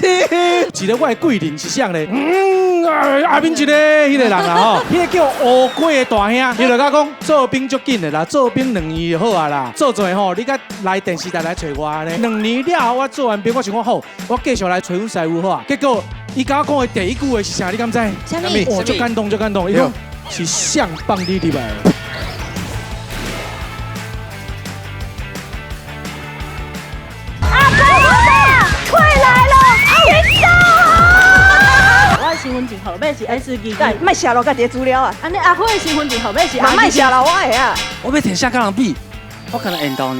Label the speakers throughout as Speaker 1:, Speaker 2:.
Speaker 1: 一个我的贵人是啥咧？阿明一个彼个人啦吼，彼个叫乌龟的大兄，伊就共我讲做兵足紧的啦，做兵2年就好啊啦，做做吼，你佮来电视台来揣我咧。2年了后，我做完兵，我想讲好，我继续来揣阮师傅好啊。结果伊共我讲的第一句话是啥？你敢知？
Speaker 2: 啥物？
Speaker 1: 哦，足感动，足感动。伊讲是谁放你入来？
Speaker 3: 快来了！
Speaker 4: 我的身份证号码是 S2，
Speaker 5: 莫写落家己的资料啊！
Speaker 4: 按呢阿辉的身份证号码是，
Speaker 5: 嘛莫写落我的啊！
Speaker 6: 我欲提啥佮人比？我敢若缘投尔。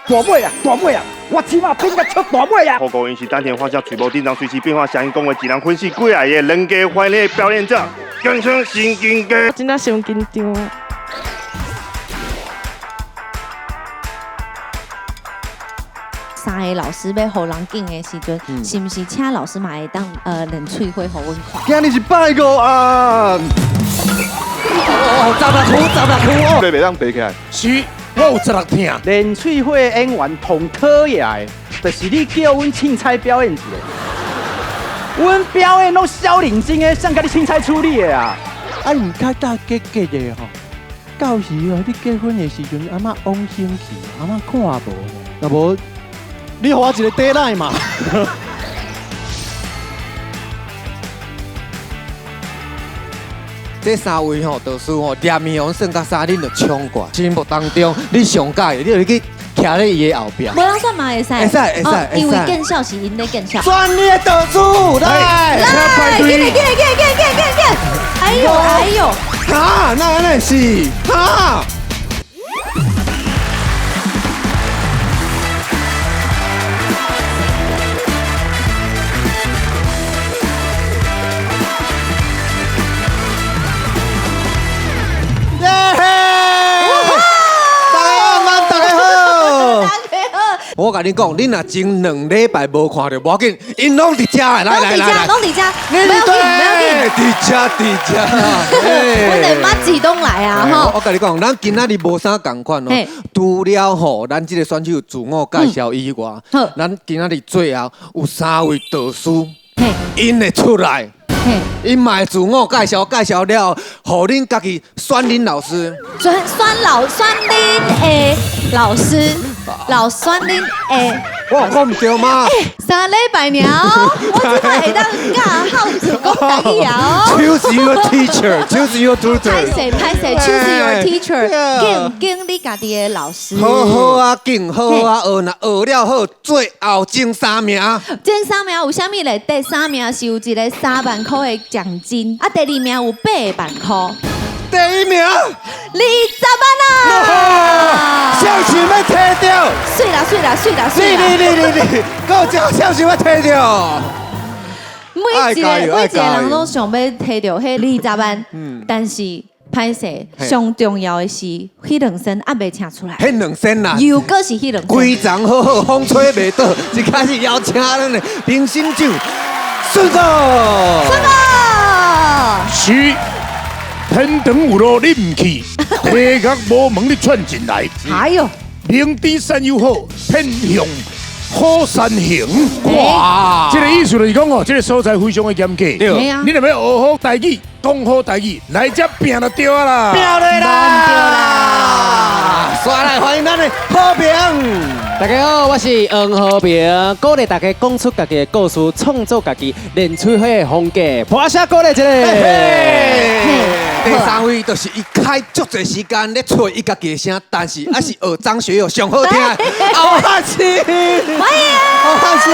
Speaker 7: 大尾啊，大尾啊！我起码变甲出大尾啊！
Speaker 8: 后果因是丹田方向，嘴无叮当，随时变化，声音讲话，一人分饰几个人家欢的表演者，更像神经家。
Speaker 4: 真正伤紧张。
Speaker 2: 三个老师欲予人敬的时阵，是毋是请老师嘛会当练喙火予阮看？
Speaker 9: 今日是拜五啊！
Speaker 6: 哦，16箍，16箍哦！
Speaker 9: 你袂当爬起来。
Speaker 10: 是，我有16疼。
Speaker 7: 练喙火演员上讨厌的，就是你叫阮凊彩表演一下，阮表演拢小认真的，谁共你凊彩处理的啊？
Speaker 11: 啊，毋较早结结的吼，到时哦，你结婚的时阵，阿嬷往生去，阿嬷看无，若无。
Speaker 9: 你予我一个 deadline 嘛？
Speaker 6: 这三位吼导师吼，连面互算甲啥，恁就冲过。心目当中，你上佮意，你就去徛咧伊的后壁。
Speaker 2: 无人算嘛会使，
Speaker 6: 会使会使会使。
Speaker 2: 因为见笑是𪜶咧见笑。
Speaker 6: 专业导师来，
Speaker 2: 来，进来进来进来进来进来！哎呦哎呦！
Speaker 6: 哈，那按呢是哈。我共你讲，你若前2礼拜无看著，无要紧，𪜶拢伫遮来来来来，
Speaker 2: 拢伫遮，不要紧，不要紧，
Speaker 6: 伫遮伫遮。
Speaker 2: 阮的麻吉拢来啊！吼，
Speaker 6: 我共你讲，咱今仔日无啥仝款哦，除了吼，咱这个选手自我介绍以外，咱今仔日最后有3位导师，𪜶会出来，𪜶嘛会自我介绍，介绍了，予恁家己选恁老师，
Speaker 2: 选选老选恁的老师。老选恁的，
Speaker 6: 我有讲毋对吗？
Speaker 2: 3礼拜尔，我这摆会当教好子讲台语啊！
Speaker 6: Choose your teacher, choose your tutor。
Speaker 2: 歹势歹势，Choose your teacher，敬敬你家己的老师。
Speaker 6: 好好啊，敬好啊，学若学了好，最后前3名。
Speaker 2: 前3名有啥物咧？第3名是有一个3万块的奖金，啊，第2名有8万块。
Speaker 6: 第1名，20
Speaker 2: 万啊！
Speaker 6: 谁想欲提著？
Speaker 2: 水啦水啦水啦水啦！
Speaker 6: 你你你你，阁有谁想欲提著？
Speaker 2: 每一个人拢想欲提著彼20万，但是歹势，上重要的是，彼两仙还袂请出来。
Speaker 6: 彼两仙啦，
Speaker 2: 又阁是彼两仙。
Speaker 6: 规丛好好，风吹袂倒，一开始邀请咱的评审长孙哥。
Speaker 2: 孙哥，
Speaker 10: 是。天堂有路你毋去，地狱无门你窜进来。
Speaker 2: 哎呦，
Speaker 10: 明知山有虎，偏向虎山行。哇，这个意思就是讲哦，这个所在非常的严格。
Speaker 2: 对啊，
Speaker 10: 你若欲学好台语，讲好台语，来这拼就对啊啦，
Speaker 6: 拼咧啦！刷来欢迎咱的和平。
Speaker 12: 大家好，我是黄和平，鼓励大家讲出家己的故事，创造家己练喙火的风格，拍声鼓励一下。
Speaker 6: 第3位就是伊开足济时间咧揣伊家己的声，但是还是学张学友上好听。欧汉声，
Speaker 2: 欢迎
Speaker 6: 欧汉声。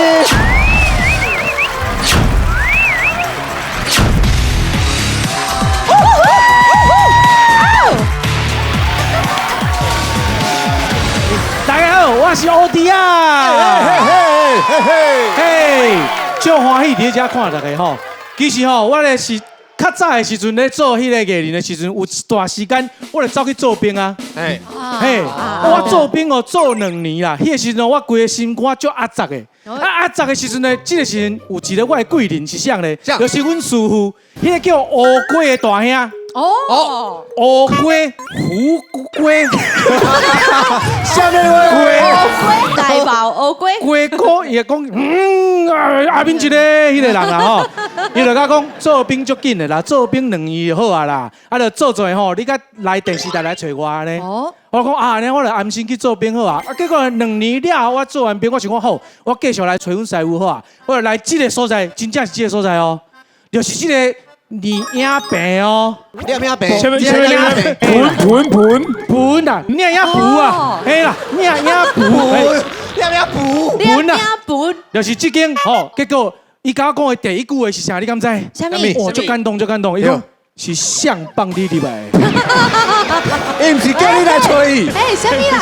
Speaker 1: 大家好，我是欧弟啊！
Speaker 6: 嘿嘿嘿
Speaker 1: 嘿，足欢喜伫遮看大家吼。其实吼，我咧是。较早的时阵咧做彼个艺人的时阵，有一段时间我就走去做兵啊。嘿，我做兵哦，做2年啦。彼个时阵我规个心肝足压抑的。啊，压抑的时阵呢，这个时阵有一个我的贵人是谁呢？就是阮师父，彼个叫乌龟的大兄。哦，乌龟、胡龟，
Speaker 6: 啥物龟？
Speaker 2: 乌龟大包老乌龟，
Speaker 1: 龟哥伊会讲，阿敏一个彼个人啦吼，伊就共我讲做兵足紧的啦，做兵2年就好啊啦，啊就做做吼，你佮来电视台来揣我按呢。我讲啊，按呢我就安心去做兵好啊。啊，结果2年了后，我做完兵，我想讲好，我继续来揣阮师傅好啊。我就来这个所在，真正是这个所在哦，就是这个李影坪哦。
Speaker 6: 李影坪，
Speaker 10: 什么什么盆盆盆
Speaker 1: 盆啊，李影埔啊，嘿啦，李影埔，
Speaker 6: 李影埔，
Speaker 1: 盆啊，就是这间吼。结果伊共我讲的第一句话是啥？你敢知？
Speaker 2: 啥物？
Speaker 1: 哇，足感动，足感动。伊讲是谁放你入来？
Speaker 6: 伊毋是叫你来揣伊。
Speaker 2: 欸，啥物啦？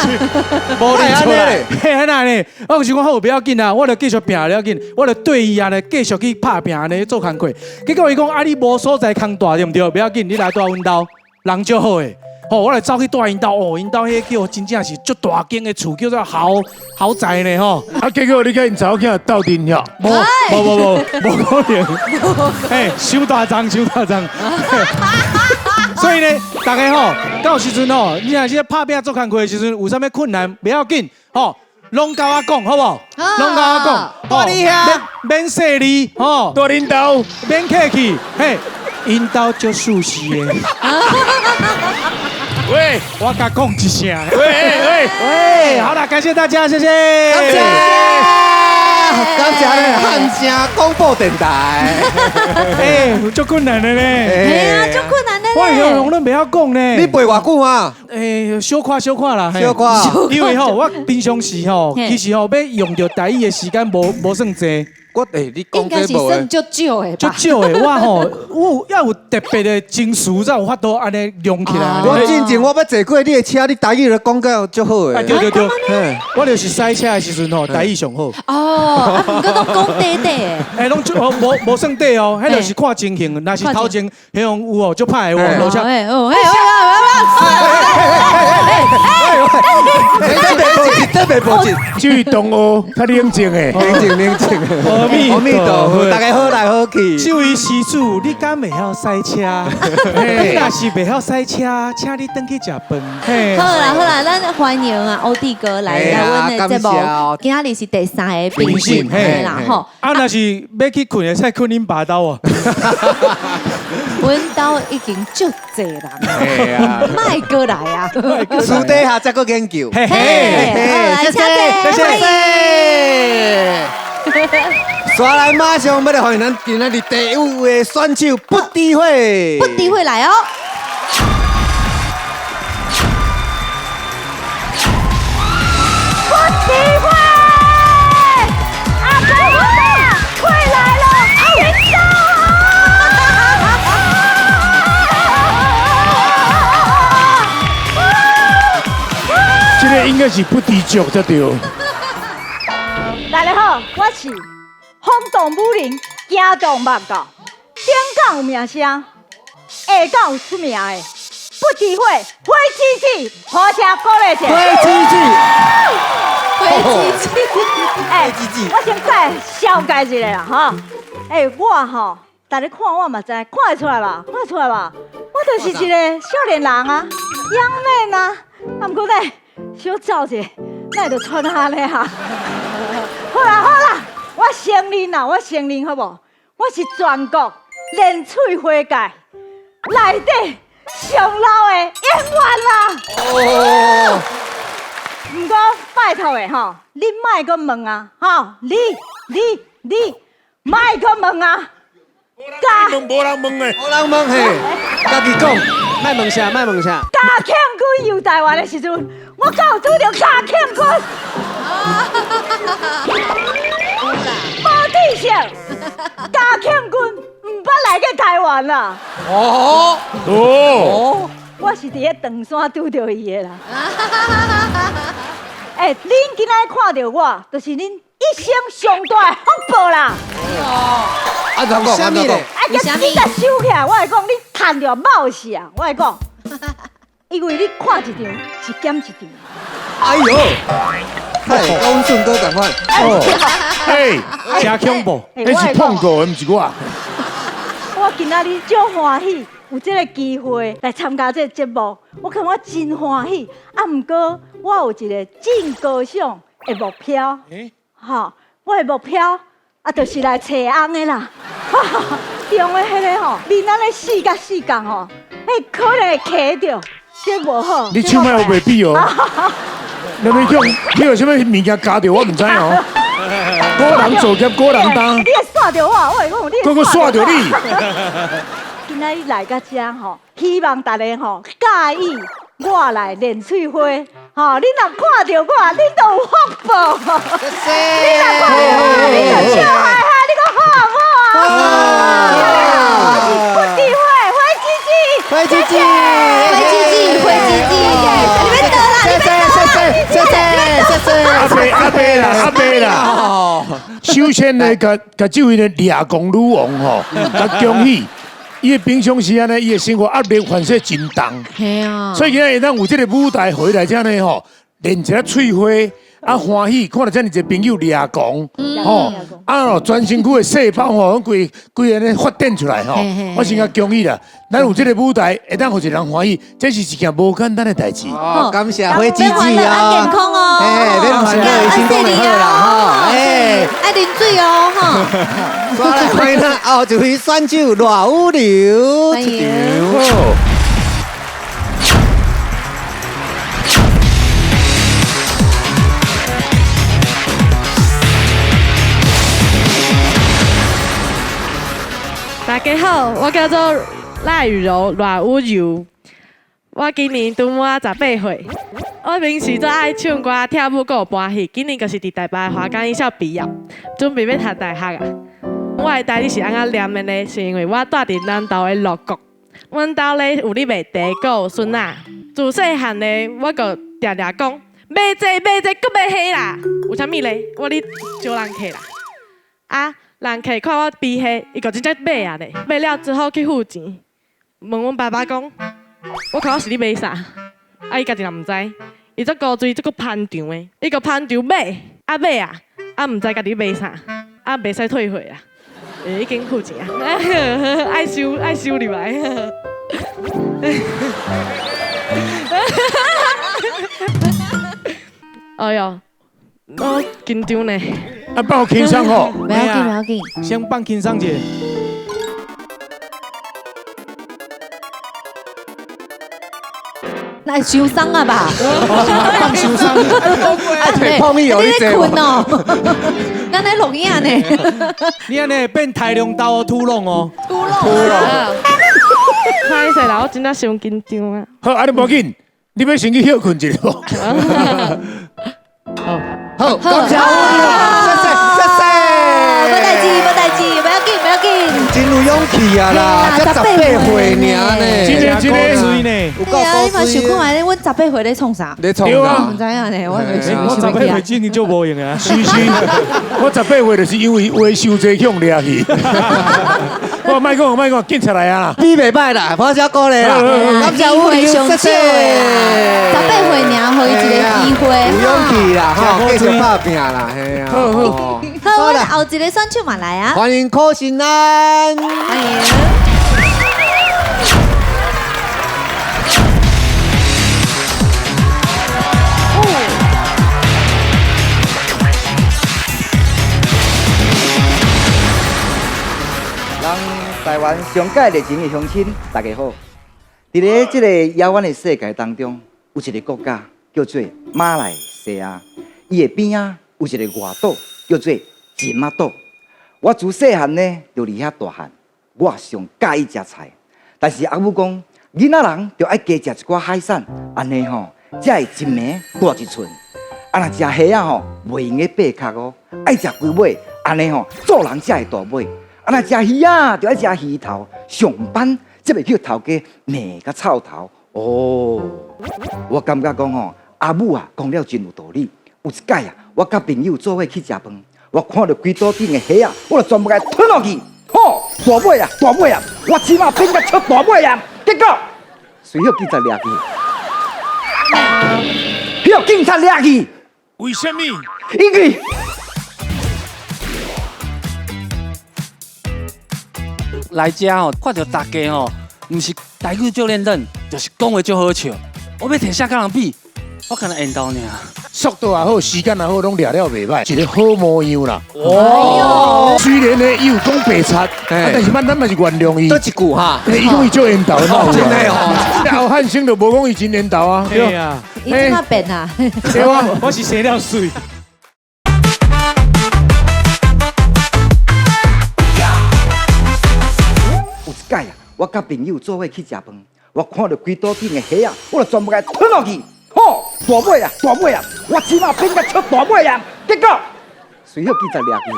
Speaker 1: 无你出来，嘿，按呢呢？我就是讲好，不要紧啊，我就继续拼了紧，我就对伊按呢继续去拍拼按呢做工课。结果伊讲啊，你无所在空蹛对毋对？不要紧，你来蹛阮兜，人足好的。吼，我来走去蹛𪜶兜，哦，𪜶兜彼个叫真正是足大间的厝，叫做豪宅呢吼。
Speaker 10: 啊，结果你佮𪜶查某囝斗阵遐？
Speaker 1: 无无无无，无可能。嘿，伤大张，伤大张。所以呢，大家吼，到时阵吼，你若是拍拼做工课的时阵，有啥物困难，不要紧，吼，拢共我讲，好无？拢共我讲，
Speaker 6: 蹛你遐，
Speaker 1: 免细腻，吼，
Speaker 10: 蹛恁兜，
Speaker 1: 免客气，嘿，𪜶兜足舒适的。
Speaker 10: 喂，
Speaker 1: 我共讲一声。
Speaker 10: 喂喂
Speaker 1: 喂，好了，感谢大家，谢谢。
Speaker 6: 感谢，感谢咧，汉声广播电台。
Speaker 1: 哎，足困难的呢。
Speaker 2: 嘿啊，足困难的
Speaker 1: 我形容拢袂晓讲呢。
Speaker 6: 你背偌久啊？
Speaker 1: 哎，小可小可啦，
Speaker 6: 小可。
Speaker 1: 因为吼，我平常时吼，其实吼，欲用著台语的时间无算济。
Speaker 6: 我欸，你讲
Speaker 2: 应该是算足少的
Speaker 1: 吧？足少的，我吼，我要有特别的情绪，才有法度按呢用起来。
Speaker 6: 我进前我欲坐过你的车，你台语就讲甲足好的。
Speaker 1: 对对对，我就是驶车的时阵吼，台语上好。
Speaker 2: 哦，啊，毋过拢讲短短的。
Speaker 1: 欸，拢无算短哦，彼就是看情形，若是头前彼种有哦，足歹的哦，落车。
Speaker 2: 哎哦，哎
Speaker 6: 这袂无钱，
Speaker 10: 这位同学较冷静的，
Speaker 6: 冷静冷静。
Speaker 1: 阿弥
Speaker 6: 陀佛，大家好来好去。
Speaker 1: 这位施主，你敢袂晓驶车？你若是袂晓驶车，请你转去食饭。
Speaker 2: 好啦好啦，咱欢迎啊欧弟哥来到阮的节目。今仔日是第三个评审，嘿啦吼。
Speaker 1: 啊，若是欲去睏，会使睏恁爸兜哦。
Speaker 2: 阮兜已经足济人，莫阁来啊！
Speaker 6: 私底下再阁研究。
Speaker 1: 嘿嘿，
Speaker 2: 谢谢
Speaker 6: 谢谢。煞来马上欲来欢迎咱今仔日第五位选手不知火，
Speaker 2: 不知火来哦。
Speaker 3: 不知火，阿公阿妈，快来了，紧张啊！
Speaker 10: 这个应该是不知足才对。
Speaker 3: 大家好，我是轰动武林，惊动万教，顶港有名声，下港有出名的，不知火，火机器，抱声鼓励一下。
Speaker 6: 火机器，
Speaker 2: 火机器，
Speaker 3: 欸，我先介绍介一下啦，吼。欸，我吼，大家看我嘛知，看会出来吧？看会出来吧？我就是一个少年人啊，young man 啊，啊，毋过呢，小走一下，哪会就穿按呢哈？好啦好啦，我承认啦，我承认好无？我是全国练喙花界内底上老的演员啦。哦。毋过拜托的吼，你莫阁问啊，吼，你莫阁问啊。
Speaker 10: 无人问的，
Speaker 6: 无人问嘿，家己讲，
Speaker 12: 莫问啥，莫问啥。
Speaker 3: 嘉庆君游台湾的时阵，我敢有拄著嘉庆君？无对象，嘉庆君毋捌来过台湾啦。
Speaker 6: 哦
Speaker 10: 哦，
Speaker 3: 我是伫咧长山拄著伊的啦。欸，恁今仔看著我，就是恁一生上大的福报啦。
Speaker 6: 按怎讲？按怎讲？
Speaker 3: 啊，你共收起来，我会讲你趁著冒死啊！我会讲，因为你看一场是减一场。
Speaker 6: 哎呦，哎，跟顺哥仝款。
Speaker 10: 哎，
Speaker 1: 真恐怖！
Speaker 10: 彼是碰过的，毋是我。
Speaker 3: 我今仔日足欢喜，有这个机会来参加这个节目，我感觉真欢喜。啊，毋过我有一个真高尚、的目标，吼，我的目标啊，就是来揣翁的啦。中的彼个吼，面按呢四角四角吼，彼可能会卡著，这无好。
Speaker 10: 你手莫有袂比哦，你欲用你有啥物物件加著，我毋知哦。古人做业，古人担。
Speaker 3: 你会煞著我，我会讲你。
Speaker 10: 阁阁煞著你。
Speaker 3: 今仔日来到遮吼，希望大家吼佮意我来练翠花，吼，恁若看著我，恁就有福报。你若看著我，恁就笑哈哈，你讲好无啊？我是不智慧，花姊姊，
Speaker 6: 花姊姊，
Speaker 2: 花姊姊，花姊姊，你欲倒啦，你欲倒啦，
Speaker 6: 谢谢，谢谢。
Speaker 10: 阿伯阿伯啦，阿伯啦。首先呢，共共这位呢掠狂女王吼，共恭喜。伊的平常时按呢，伊的生活压力反正真重，
Speaker 2: 嘿啊，
Speaker 10: 所以今仔日咱有这个舞台回来遮呢吼，练一下翠花，啊欢喜，看著遮尔济朋友掠狂，吼，啊哦，全身躯的细胞吼，拢规规按呢发展出来吼，我先共恭喜啦！咱有这个舞台，会当予一个人欢喜，这是一件无简单的代志。
Speaker 6: 哦，感谢花姊姊
Speaker 2: 啊，健康哦，
Speaker 6: 哎，免烦恼，身体好啦吼，哎，
Speaker 2: 爱啉水哦，吼。
Speaker 6: 煞来欢迎咱后一位选手赖宇流
Speaker 2: 欢迎。
Speaker 4: 大家好，我叫做赖雨柔，赖宇柔。我今年拄满18岁。我平时最爱唱歌、跳舞，阁有搬戏。今年就是伫台北华冈艺校毕业，准备欲读大学啊。我的台语是按怎念的呢？是因为我住伫南投的鹿谷，阮兜咧有咧卖茶，阁有笋仔。自细汉呢，我阁定定讲买这买这，阁买虾啦。有啥物咧？我咧招人客啦。啊，人客看我肥虾，伊就真正买啊咧。买了之后去付钱，问阮爸爸讲，我看我是咧买啥？啊，伊家己也毋知，伊足古锥，足阁捧场的，伊阁捧场买，啊买啊，啊毋知家己买啥，啊袂使退货啊，已经付钱啊，爱收爱收入来。哎哟，我紧张呢。
Speaker 10: 啊，放我轻松吼。
Speaker 2: 不要紧，不要紧，
Speaker 1: 先放轻松者。
Speaker 2: 那受伤啊吧？
Speaker 1: 放受伤。
Speaker 6: 啊，提碰伊哦，
Speaker 2: 你咧困哦？咱咧录影呢？
Speaker 1: 你按呢变台中刀土龙哦？
Speaker 2: 土龙。
Speaker 6: 土龙。
Speaker 4: 歹势啦，我真正伤紧张啊。
Speaker 10: 好，啊你无紧，你欲先去歇睏一下无？
Speaker 4: 好，
Speaker 6: 好，感谢，谢谢，谢谢。
Speaker 2: 无代志，无代志，不要紧，不要紧。
Speaker 6: 真有勇气啊啦，才18岁尔呢，
Speaker 10: 真的真的
Speaker 1: 呢。
Speaker 2: 对啊，你嘛想看觅，阮18岁咧创啥？
Speaker 6: 咧创啥？
Speaker 2: 毋知影呢，我袂想。
Speaker 1: 我18岁真经足无用啊。
Speaker 10: 是是，我18岁就是因为话伤济去予掠去。我莫讲，莫讲，警察来啊！
Speaker 6: 比袂歹啦，拍手鼓励啦，感谢有谢谢。
Speaker 2: 18岁尔，予伊一个机会，
Speaker 6: 有勇气啦，吼，继续拍拼啦，嘿啊。
Speaker 2: 好，好，阮后一个选手嘛来啊！
Speaker 6: 欢迎柯信安，
Speaker 2: 欢迎。
Speaker 13: 人台湾上界热情的乡亲，大家好！伫咧这个遥远的世界当中，有一个国家叫做马来西亚，伊的边仔有一个外岛叫做金马岛。我自细汉呢就伫遐大汉，我上佮意食菜，但是阿母讲，囡仔人就爱加食一寡海产，按呢吼才会一暝大一寸。啊，若食虾仔吼，袂用得八壳哦，爱食龟尾，按呢吼做人才会大尾。啊，若食鱼仔就爱食鱼头，上班才袂去头家骂甲臭头。哦，我感觉讲吼，阿母啊讲了真有道理。有一摆啊，我佮朋友做伙去食饭，我看著规桌顶的虾仔，我就全部共吞落去。吼，大尾啊，大尾啊，我起码变甲出大尾啊！结果，随予警察掠去，予警察掠去。
Speaker 10: 为什么？
Speaker 13: 因为。
Speaker 14: 来遮吼，看著大家吼，毋是台语足认真，就是讲话足好笑。我欲提啥佮人比？我干焦缘投尔。
Speaker 10: 速度也好，時間也好，攏掠了袂歹，一個好模樣啦。哦，雖然呢，伊有講白賊，啊但是咱嘛是原諒伊。
Speaker 6: 多一句哈，
Speaker 10: 伊講伊足緣投的嘛，
Speaker 6: 真的哦。
Speaker 10: 後漢生就無講伊真緣投啊。
Speaker 1: 對啊，
Speaker 2: 伊這麼變啊？
Speaker 1: 對啊，我是生了媠。
Speaker 13: 有一擺啊，我佮朋友做伙去食飯，我看著規桌頂的蝦啊，我就全部共吞落去。吼，大尾啊，大尾啊，我這馬變甲出大尾啊！結果，隨予警察掠去，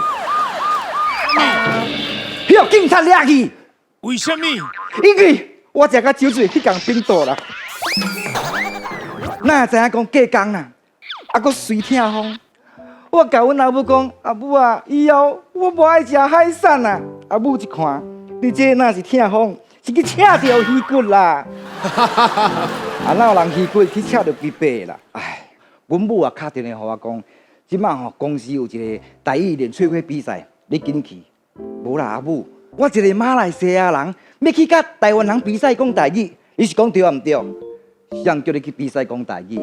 Speaker 13: 予警察掠去。
Speaker 10: 為什麼？
Speaker 13: 因為我食甲酒醉去共冰倒啦。哪會知影講隔工啦，啊，閣隨痛風。我共阮阿母講，阿母啊，以後我無愛食海產啊。阿母一看，你這若是痛風，是去扯著魚骨啦。啊，哪有人魚骨去扯著雞白啦？唉，阮母啊敲電話予我講，這馬吼公司有一個台語練吹花比賽，你緊去。無啦，阿母，我一個馬來西亞人，欲去佮台灣人比賽講台語，你是講對抑毋對？誰叫你去比賽講台語？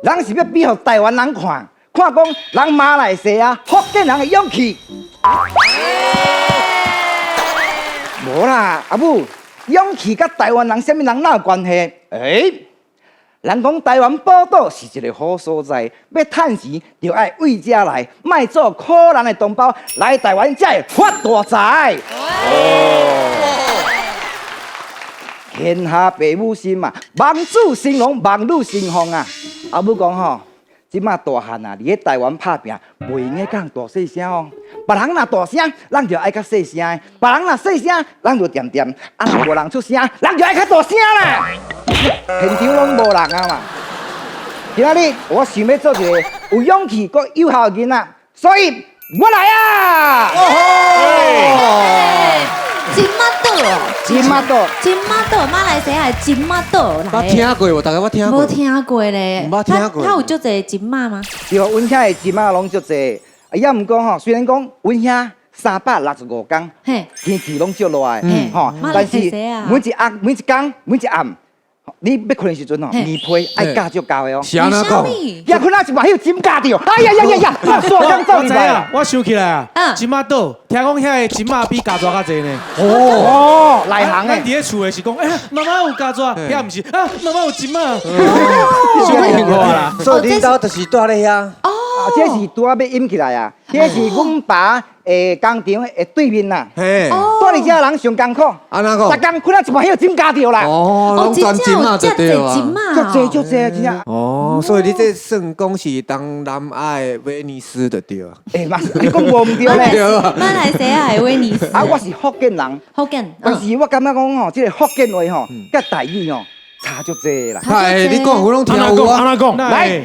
Speaker 13: 人是欲比予台灣人看，看講人馬來西亞福建人的勇氣。無啦，阿母，勇氣佮台灣人啥物人哪有關係？欸，人講台灣寶島是一個好所在，欲趁錢就愛為遮來，莫做苦難的同胞來台灣才會發大財。天下父母心嘛，望子成龍，望女成鳳啊！阿母講吼，這馬大漢啊，佇咧台灣拍拚，袂用得佮人大細聲哦。別人若大聲，咱就愛較細聲的；別人若細聲，咱就恬恬。啊，若無人出聲，咱就愛較大聲啦。現場攏無人啊嘛。今仔日我想欲做一個有勇氣、閣有效的囡仔，所以我來啊！
Speaker 2: 金馬島，
Speaker 13: 金馬島，
Speaker 2: 金馬島，馬來西亞的金馬島。
Speaker 6: 我聽過無？大家我聽過。
Speaker 2: 無聽過咧。
Speaker 6: 毋捌聽過。
Speaker 2: 他有足濟金馬嗎？
Speaker 13: 對，阮遐的金馬攏足濟。啊，也毋過吼，雖然講阮遐365工，天氣攏足熱的，吼，但是每一暗、每一工、每一暗，你欲睏的時陣吼，棉被愛蓋足厚的哦。
Speaker 6: 是按怎講？
Speaker 13: 也睏啊一擺，彼針咬著，哎呀呀呀呀！我剛走入來
Speaker 1: 啊，我想起來啊，金馬島，聽講遐个金馬比蚺蛇較濟呢。
Speaker 13: 哦，內行的。
Speaker 1: 咱佇咧厝的是講，哎呀，媽媽有蚺蛇，遐毋是啊，媽媽有金馬。
Speaker 6: 想我啦，所以恁兜就是住咧遐。
Speaker 13: 哦，這是拄仔欲引起來啊，這是阮爸的工廠的對面啦。
Speaker 6: 嘿，
Speaker 13: 住佇遮人上艱苦。
Speaker 6: 按怎講？
Speaker 13: 逐工睏啊一擺，彼針咬著啦。
Speaker 6: 哦，攏專針仔就對啊。
Speaker 13: 足濟足濟，真正。
Speaker 6: 哦，所以你這算講是東南亞的威尼斯就對啊。
Speaker 13: 欸，嘛是，你講無毋對咧。
Speaker 2: 馬來西亞的威尼斯。
Speaker 13: 啊，我是福建人。
Speaker 2: 福建。
Speaker 13: 但是我感覺講吼，這個福建話吼，佮台語吼差足濟啦。
Speaker 6: 哎，你講我攏聽有啊。
Speaker 10: 按怎講？
Speaker 13: 來。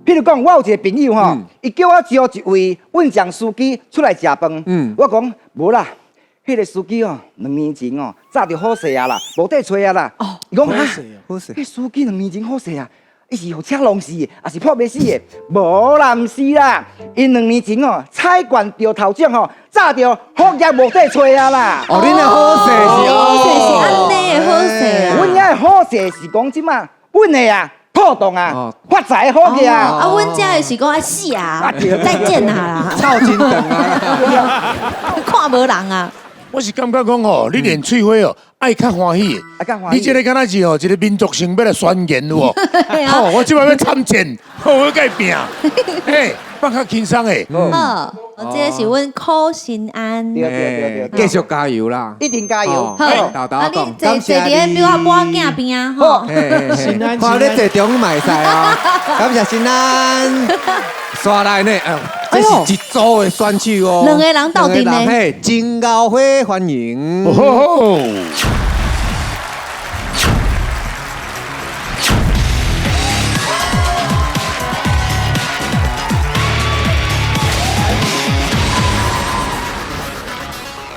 Speaker 13: 譬如講，我有一個朋友吼，伊叫我招一位運將司機出來食飯。我講無啦，彼個司機哦，2年前哦，早就好勢啊啦，無得揣啊啦。伊講哈，彼司機2年前好勢啊，伊是予車弄死的，抑是破袂死的？無啦，毋是啦，𪜶2年前哦，彩券中頭獎吼，早就福業無得揣啊啦。
Speaker 6: 哦，恁的好勢是
Speaker 2: 好勢是按呢的好勢啊。
Speaker 13: 阮遐的好勢是講這馬穩的啊。破洞啊，發財好個啊！
Speaker 2: 啊，阮遮的是講愛死啊，再見啊啦！
Speaker 6: 臭真長啊，
Speaker 2: 看無人啊！
Speaker 10: 我是感覺講吼，你練喙花哦，愛較歡喜。你這個敢若是吼，一個民族性欲來宣言有無？吼，我這擺欲參戰，我欲佮伊拚，嘿，放較輕鬆的。
Speaker 2: 好，這是阮苦心安。
Speaker 13: 對對對對，
Speaker 6: 繼續加油啦！
Speaker 13: 一定加油！
Speaker 2: 好，啊，你坐坐佇咧比我某囝邊仔吼。
Speaker 6: 心安，看你坐中嘛會使哦。感謝心安。煞來呢，這是一組的選手哦。
Speaker 2: 兩個人鬥陣呢。
Speaker 6: 嘿，金高花歡迎。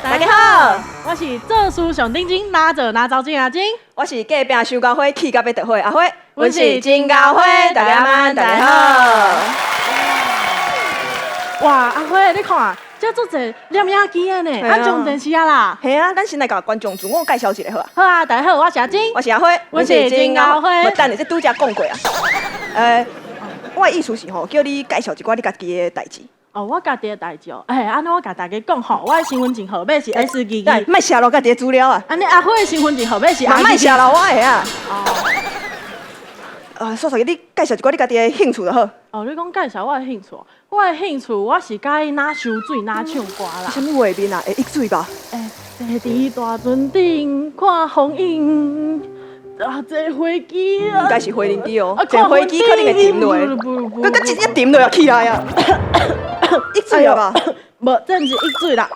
Speaker 4: 大家好，我是做事上认真，哪做哪走进阿金。
Speaker 5: 我是隔壁收高花，气到欲著火阿花。
Speaker 4: 阮是金高花，大家晚，大家好。哇，阿花，你看，這足濟攝影機的呢，按上電視啊啦。
Speaker 5: 嘿啊，咱先來共觀眾自我介紹一下好啊。
Speaker 4: 好啊，大家好，我是阿金，
Speaker 5: 我是阿花，
Speaker 4: 阮是金高花。
Speaker 5: 等下，這拄才講過啊。我的意思是吼，叫你介紹一寡你家己的代誌。
Speaker 4: 哦，我家己的代誌哦，欸，按呢我共大家講吼，我的身份證號碼是 S22。
Speaker 5: 莫寫落家己的資料啊！
Speaker 4: 按呢阿花的身份證號碼是
Speaker 5: 嘛莫寫落我的啊。哦。啊，煞煞去你介紹一寡你家己的興趣就好。
Speaker 4: 哦，你講介紹我的興趣，我的興趣我是佮意哪泅水哪唱歌啦。
Speaker 5: 啥物畫面啊？會溢水吧？
Speaker 4: 欸，坐佇大船頂看風湧。啊，坐飛機啊！
Speaker 5: 應該是飛輪機哦，坐飛機可能會沉落，閣閣一沉落就起來啊！溢水了吧？
Speaker 4: 無，這毋是溢水啦，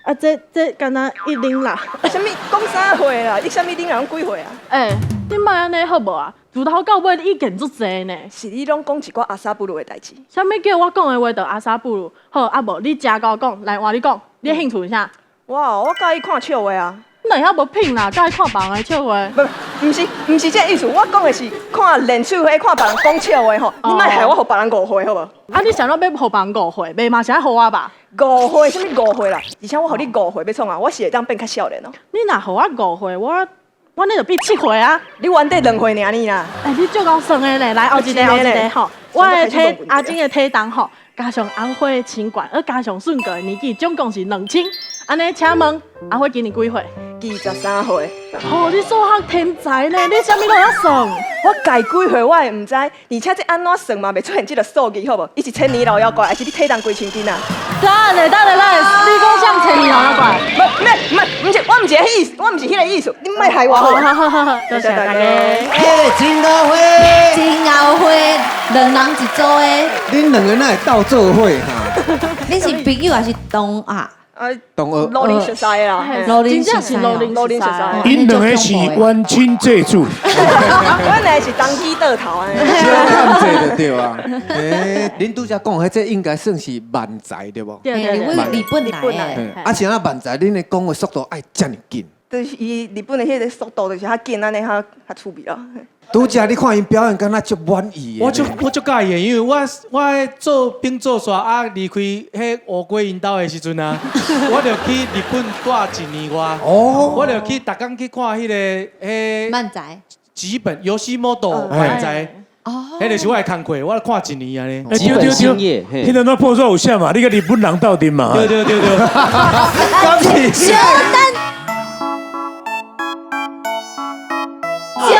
Speaker 4: 啊，這敢若溢奶啦。
Speaker 5: 啥物講啥話啦？溢啥物奶啊？攏幾歲啊？
Speaker 4: 欸，你莫按呢好無啊？自頭到尾你意見足濟呢。
Speaker 5: 是你攏講一寡阿薩布魯的代誌。
Speaker 4: 啥物叫我講的話就阿薩布魯？好，啊無你食甲我講，來換你講，你的興趣是啥？
Speaker 5: 我佮意看笑話啊。
Speaker 4: 你哪會遐無品啦？佮意看別人的笑話？
Speaker 5: 毋是這個意思，我講的是看練手花，看別人講笑話吼。你莫害我予別人誤會好無？
Speaker 4: 啊，你啥物欲予別人誤會？袂嘛是愛予我吧？
Speaker 5: 誤會啥物誤會啦？而且我予你誤會欲創啊？我是會當變較少年哦。
Speaker 4: 你若予我誤會，我呢就變7歲啊！
Speaker 5: 你原底2歲爾爾啦。
Speaker 4: 欸，你足夠算的咧，來後一個後一個吼，我的體阿珍的體重吼，加上阿花的身懸，閣加上順哥的年紀，總共是2000。按呢，請問阿花今年幾歲
Speaker 5: ？23歲。
Speaker 4: 哦，你數學天才呢？你啥物攏會曉算？
Speaker 5: 我家幾歲我會毋知，而且這按怎算嘛袂出現這個數字好無？伊是千年老妖怪，還是你體重幾千斤啊？
Speaker 4: 等下，等下，等下，你講啥千年老妖怪？
Speaker 5: 唔是，我毋是彼意思，我毋是彼個意思，你莫害我好。
Speaker 4: 好好好好，多謝大家。
Speaker 6: 真後悔，
Speaker 2: 真後悔，兩人一組的。
Speaker 6: 恁兩個哪會鬥做伙哈？
Speaker 2: 你是朋友還是同學？
Speaker 5: 啊，同學，老林熟似啦，
Speaker 4: 真正是老林熟似。
Speaker 10: 𪜶兩個是冤親債主。
Speaker 5: 阮兩個是當機倒頭按呢。
Speaker 6: 小看者就對啊。欸，恁拄才講彼這應該算是漫才對無？
Speaker 2: 對對對，日本來的。
Speaker 6: 啊，是按怎漫才？恁的講話速度愛遮爾緊。
Speaker 5: 就是伊日本的彼個速度，就是較緊，按呢較趣味啦。
Speaker 6: 拄才你看𪜶表演，敢若足滿意的。
Speaker 1: 我足佮意的，因為我做兵做煞啊，離開彼烏龜𪜶兜的時陣啊，我就去日本住一年外。哦。我就去逐工去看彼個彼
Speaker 2: 漫才。
Speaker 1: 吉本遊戲摩托漫才。哦。彼就是我的工課，我看一年按呢。
Speaker 10: 對對對，彼個那破作有啥嘛？你佮日本人鬥陣嘛？
Speaker 1: 對對對對。
Speaker 6: 恭喜。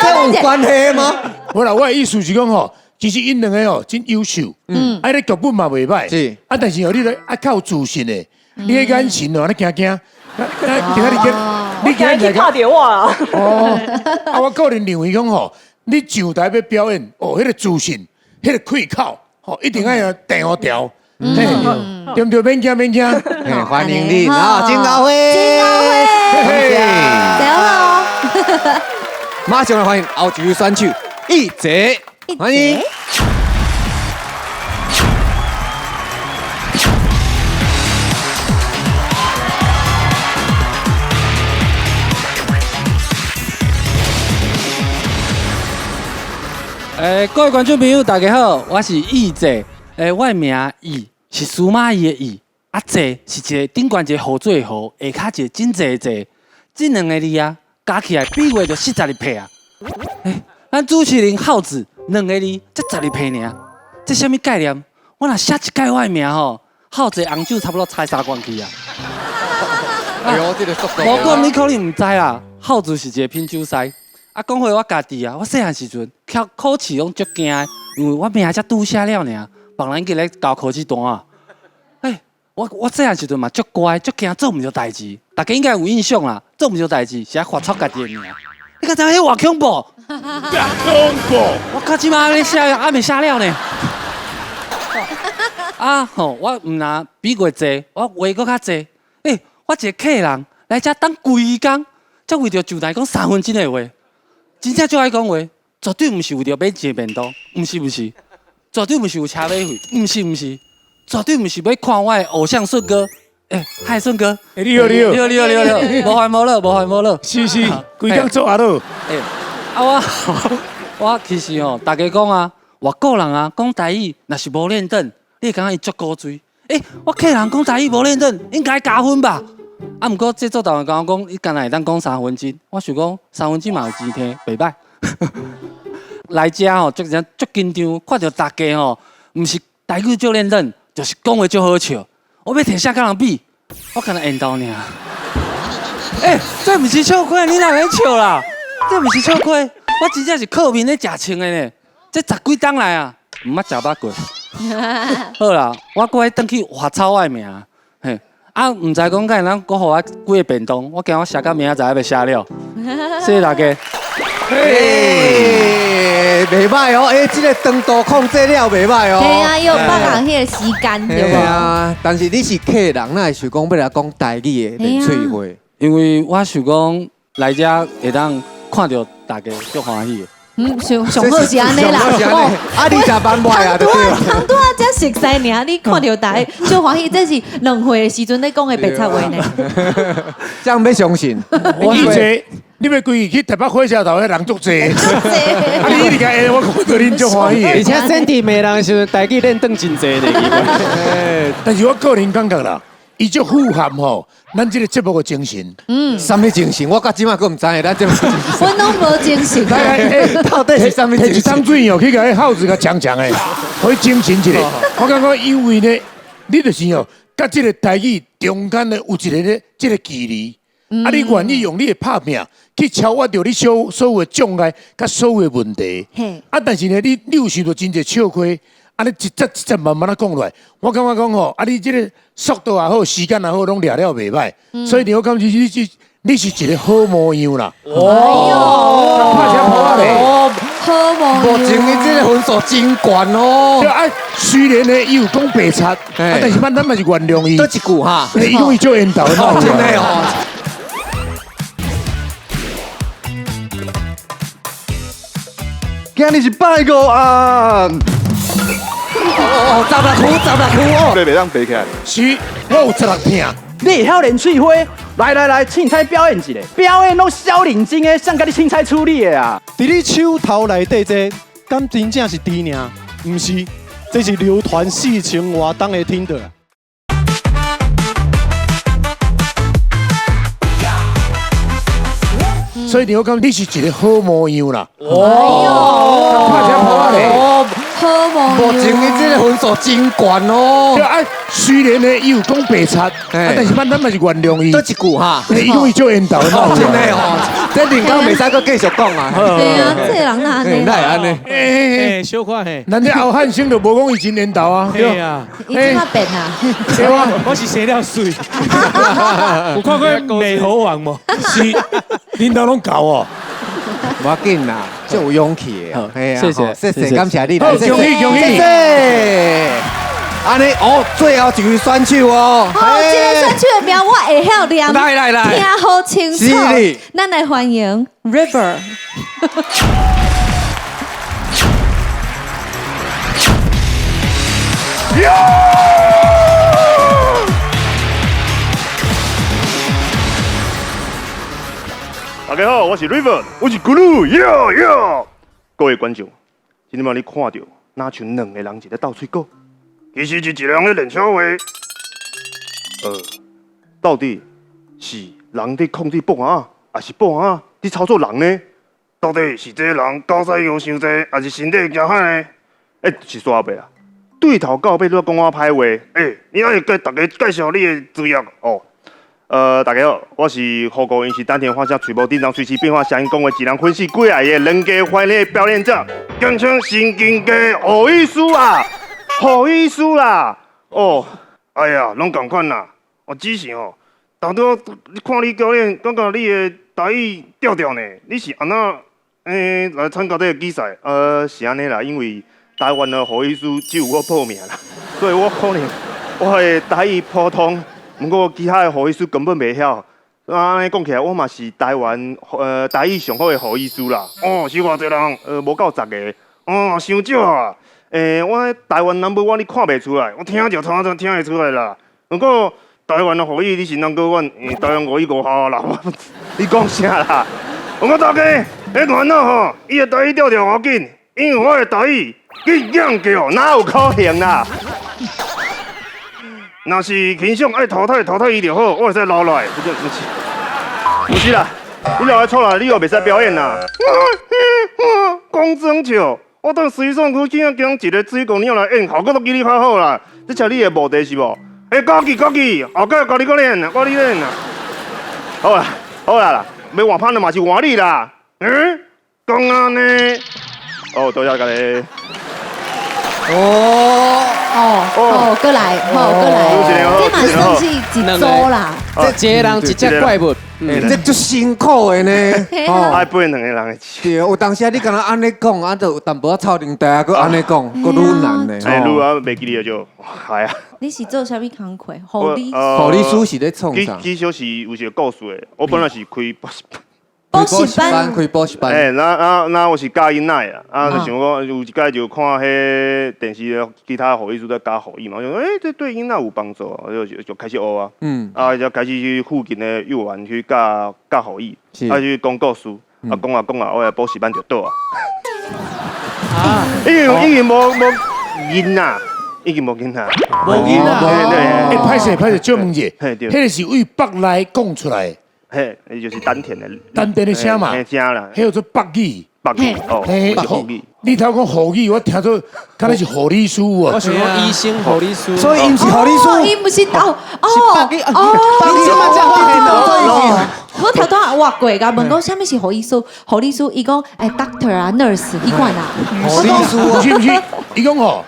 Speaker 6: 這有關係嗎？
Speaker 10: 無啦，我的意思是講吼，其實𪜶兩個吼真優秀，啊，咧劇本嘛袂歹，是啊，但是吼，你咧愛較有自信的，你的眼神哦，你驚驚，你今日
Speaker 5: 去拍著我啊！
Speaker 10: 哦，啊，我個人認為講吼，你上台欲表演，哦，彼個自信，彼個氣口，吼，一定愛定予牢，對毋對？免驚免驚，
Speaker 6: 歡迎你啊，真高興，
Speaker 2: 真高興，對哦。
Speaker 6: 馬上來歡迎後一位選手易傑，歡迎。
Speaker 14: 各位觀眾朋友，大家好，我是易傑。我的名易是司馬懿的易，啊，濟是一個頂懸一個雨水的雨，下跤一個真濟的濟，這兩個字啊。加起來比月就42歲啊！欸，咱主持人孝子兩個字才12歲爾，這啥物概念？我若寫一屆我的名吼，孝子紅酒差不多拆三罐去啊！
Speaker 6: 哎呦，這個速度！
Speaker 14: 無講你可能毋知啦，孝子是一個品酒師。啊，講回我家己啊，我細漢時陣考考試攏足驚的，因為我名才拄寫了爾，別人已經咧交考試單啊。欸，我細漢時陣嘛足乖，足驚做毋著代誌。大家應該有印象啦，做毋著代誌是愛罰抄家己的名。你敢知影彼偌恐怖？
Speaker 10: 恐怖！
Speaker 14: 我到這擺咧寫，還未寫了呢。啊吼，我毋若比過濟，我話閣較濟。欸，我一個客人來遮等規工，才為著上台講3分鐘的話，真正足愛講話，絕對毋是為著買一個便當，毋是毋是，絕對毋是有車馬費，毋是毋是，絕對毋是欲看我的偶像順哥。欸，嗨，順哥，
Speaker 10: 欸，你好，你好，
Speaker 14: 你好，你好，你好，無煩無惱，無煩無惱，
Speaker 10: 是是，規工做阿樂。
Speaker 14: 欸，啊我其實吼，大家講啊，外國人啊講台語，若是無練轉，你會感覺伊足古錐。欸，我客人講台語無練轉，應該加分吧？啊，毋過製作單位共我講，你干焦會當講3分鐘，我想講3分鐘嘛有錢聽，袂歹。來遮吼，足緊張，看著大家吼，毋是台語足認真，就是講話足好笑。我欲提啥佮人比？我敢若緣投爾。欸，這毋是笑話，你哪咧笑啦？這毋是笑話，我真正是靠面咧食穿的呢。這十幾冬來啊，毋捌食飽過。好啦，我閣愛轉去罰抄我的名。嘿，啊，毋知講敢會當閣予我幾个便當，我驚我寫到明仔載還袂寫了。謝謝大家。
Speaker 6: 欸，袂䆀哦，欸，這个長度控制了袂䆀哦。
Speaker 2: 對啊，有把握彼个時間對無？
Speaker 6: 啊，但是你是客人，哪會想講欲來講台語的練喙花？
Speaker 14: 因為我想講來遮會當看著大家足歡喜的。
Speaker 2: 嗯，上上好是按呢啦。
Speaker 6: 哦，啊，20萬外啊，對對。
Speaker 2: 通拄仔才熟似爾，你看著大家足歡喜，這是兩歲的時陣咧講的白賊話呢。
Speaker 6: 這樣欲相信？
Speaker 10: 我這你欲規去台北火車頭，彼人足濟。啊，你一直共下，我看著恁足歡喜。
Speaker 12: 而且 Sandy 罵人的時陣，台語練轉真濟呢。
Speaker 10: 但是我個人感覺啦，伊足符合吼，咱這个節目的精神。
Speaker 2: 嗯，
Speaker 6: 啥物精神？我到這馬閣毋知影，咱這目精神。
Speaker 2: 我攏無精神。
Speaker 6: 到底是啥物精神？
Speaker 10: 提一桶水哦，去共彼孝子共搶搶的，予伊精神一下。我感覺因為呢，你就是哦，佮這个台語中間的有一個咧，這个距離。啊！你願意用你的拍拚去超越著你所有的障礙，佮所有的問題。啊！但是呢，你有想著真濟笑話，啊！你一節一節慢慢仔講落來，我感覺講吼，啊！你這个速度也好，時間也好，攏掠了袂䆀。所以我感覺你是一个好模樣啦。哦，拍啥破仔咧？
Speaker 2: 好模樣。
Speaker 6: 目前你這个分數真懸哦。
Speaker 10: 對啊，雖然呢，伊有講白賊，啊，但是咱嘛是原諒伊。
Speaker 6: 多一句哈。
Speaker 10: 伊講伊足緣投的，
Speaker 6: 真的哦。
Speaker 9: 今日是拜五暗，
Speaker 6: 哦，16箍，16箍哦，
Speaker 8: 对，袂当爬起來。
Speaker 10: 是，我有16疼。
Speaker 7: 你會曉練喙花？來來來，凊彩表演一下，表演攏小認真的，誰共你凊彩處理的啊？
Speaker 9: 佇你手頭內底這，敢真正是豬爾？毋是，這是流傳4000外冬的 Tinder。
Speaker 10: 所以我感覺你是一個好模樣啦。
Speaker 2: 哦，
Speaker 10: 拍啥破仔咧？
Speaker 2: 好模樣。
Speaker 6: 目前你這个分數真懸哦。
Speaker 10: 對啊，雖然呢，伊有講白賊，啊，但是咱嘛是原諒伊。
Speaker 6: 多一句哈。
Speaker 10: 伊講伊足緣投的。
Speaker 6: 真的哦，這林剛袂使閣繼續講啊。
Speaker 2: 對啊，這个人哪按呢？
Speaker 6: 哪會按呢？
Speaker 1: 欸，小可嘿。
Speaker 10: 咱這後漢生就無講伊真緣投啊。
Speaker 1: 對啊。
Speaker 2: 伊這麼變啊？
Speaker 1: 我是生了媠。有看過美猴王無？
Speaker 10: 是，恁兜攏猴哦。
Speaker 6: 無要緊啦，足有勇氣的。
Speaker 14: 謝謝，
Speaker 6: 謝謝，感謝你。
Speaker 10: 好，恭喜恭喜。
Speaker 6: 謝謝。按呢哦，最後一位選手哦。
Speaker 2: 好，這个選手的名我會曉念，
Speaker 6: 來來來，
Speaker 2: 聽好清楚。咱來歡迎 River。
Speaker 8: 大家好，我是 River，我是 Blue，哟哟。各位觀眾，今日你看著，若像兩个人一咧鬥喙鼓，其實是一個人咧練笑話。到底是人佇控制布仔，還是布仔佇操作人呢？到底是這個人口才有傷濟，還是身體誠歹呢？欸，是煞袂啊？對頭到尾都講我歹話，欸，你愛給大家介紹你的專業哦。大家好，我是胡國英，是丹田發聲，喙無叮當，隨時變化聲音，講話一人分飾幾个人家歡的表演者，簡稱神經家胡醫師啊，胡醫師啦。哦，哎呀，攏仝款啦。我只是吼，當初看你表演，感覺你的台語調調呢，你是按怎來參加這个比賽？是按呢啦，因為台灣的胡醫師只有我報名啦，所以我可能我的台語普通。毋過其他的護醫師根本袂曉，按呢講起來，我嘛是台灣台語上好的護醫師啦。哦，是偌濟人？無夠10個。哦，傷少啊。我台灣 number one 你看袂出來，我聽就聽聽會出來啦。毋過台灣的護語你是 number one，台灣語五校啦。你講啥啦？毋過大家，彼煩惱吼，伊的台語調調無要緊，因為我的台語緊硬叫，哪有可能啦？若是欣賞愛淘汰淘汰伊就好，我會使留落來。不是不是，不是啦，你留來錯啦，你又袂使表演啦。講裝笑，我等水爽区见啊，讲一个水姑娘来演，效果都比你较好啦。这才你的目的是无？欸，高级高级，后盖教你讲练，我你练啊。好啦，好啦啦，欲换拍的嘛是换你啦。嗯，讲按呢？哦，多谢大家。
Speaker 2: 哦哦哦，过来，好过来，这嘛算是一组啦。
Speaker 12: 这一个人一只怪物，
Speaker 6: 这足辛苦的呢。
Speaker 8: 爱背两个人的
Speaker 6: 对，有当时你敢若按呢讲，啊，就有淡薄仔臭奶呆，阁按呢讲，阁愈难呢。
Speaker 8: 哎，愈啊，袂记得就，系啊。
Speaker 2: 你是做啥物工课？护理？
Speaker 6: 护理师是咧创啥？
Speaker 8: 至少是有一个故事的。我本来是开
Speaker 2: 补习班，
Speaker 6: 开补习班。
Speaker 8: 欸，那我是教囡仔啊，啊，就想讲有一摆就看彼电视，其他护理师在教护理嘛，我想讲，欸，这对囡仔有帮助，我就开始学啊。啊，就开始去附近的幼儿园去教教护理，啊，去讲故事，啊，讲啊讲啊，我的补习班就倒啊。啊，因为无囡仔，已经无囡仔，
Speaker 1: 无囡仔。
Speaker 10: 欸，歹势歹势，借问一下，彼个是为北来讲出来？
Speaker 8: 嘿，伊就是丹田的，
Speaker 10: 丹田的声嘛，
Speaker 8: 声啦，
Speaker 10: 彼叫做北语，
Speaker 8: 北语哦，是沪语。
Speaker 10: 你头讲护语，我听做敢若是护理师哦。
Speaker 12: 我想讲医生护理师，
Speaker 6: 所以𪜶是护理师。
Speaker 2: 伊毋是哦哦哦，我头拄仔活过，共问讲啥物是护理师？护理师伊讲欸 doctor 啊 nurse 彼款啊。
Speaker 10: 护理师，毋是毋是，伊讲吼。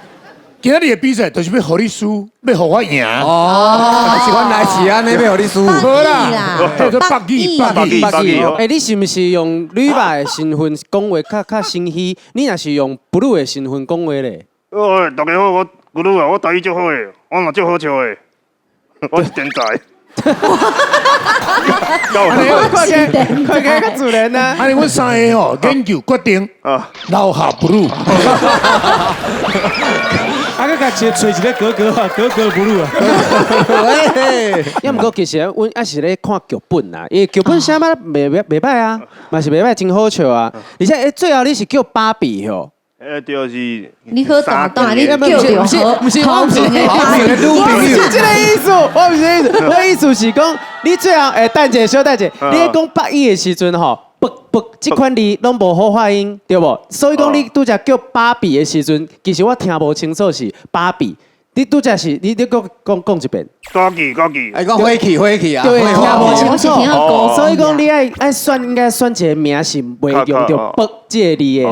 Speaker 10: 今仔日的比赛就是欲予你输，欲予我赢。
Speaker 6: 哦，是原来是按呢，欲予你输。
Speaker 10: 无啦，叫做北语，北语，
Speaker 12: 北语。欸，你是毋是用女仔的身份讲话较较心虚？你若是用 blue 的身份讲话咧？
Speaker 8: 哦，大家好，我 blue 啊，我台语足好的，我嘛足好笑的，我是天才。
Speaker 12: 快点，快点，较自然啊！
Speaker 10: 按呢，阮三个吼研究决定，留下 blue。
Speaker 1: 啊，阁共揣一个格格啊，格格不入啊。
Speaker 12: 抑毋过其实，阮犹是咧看剧本啊，因为剧本写嘛袂歹啊，嘛是袂歹，真好笑啊。而且，最后你是叫芭比吼？
Speaker 8: 对，是。
Speaker 2: 你好大胆，你叫著
Speaker 12: 毋是，毋是，我毋是，我毋是这个意思，我毋是意思，我意思是讲，你最后，等者，小等者，你咧讲北语的时阵吼。北北这款字拢无好发音，对无？所以讲你拄才叫芭比的时阵，其实我听无清楚是芭比。你拄才是你阁讲讲一遍。
Speaker 8: 高级高级。
Speaker 6: 哎，讲火气火气啊！
Speaker 12: 对，听无清楚。所以讲你爱选，应该选一个名是袂用著北这个字的。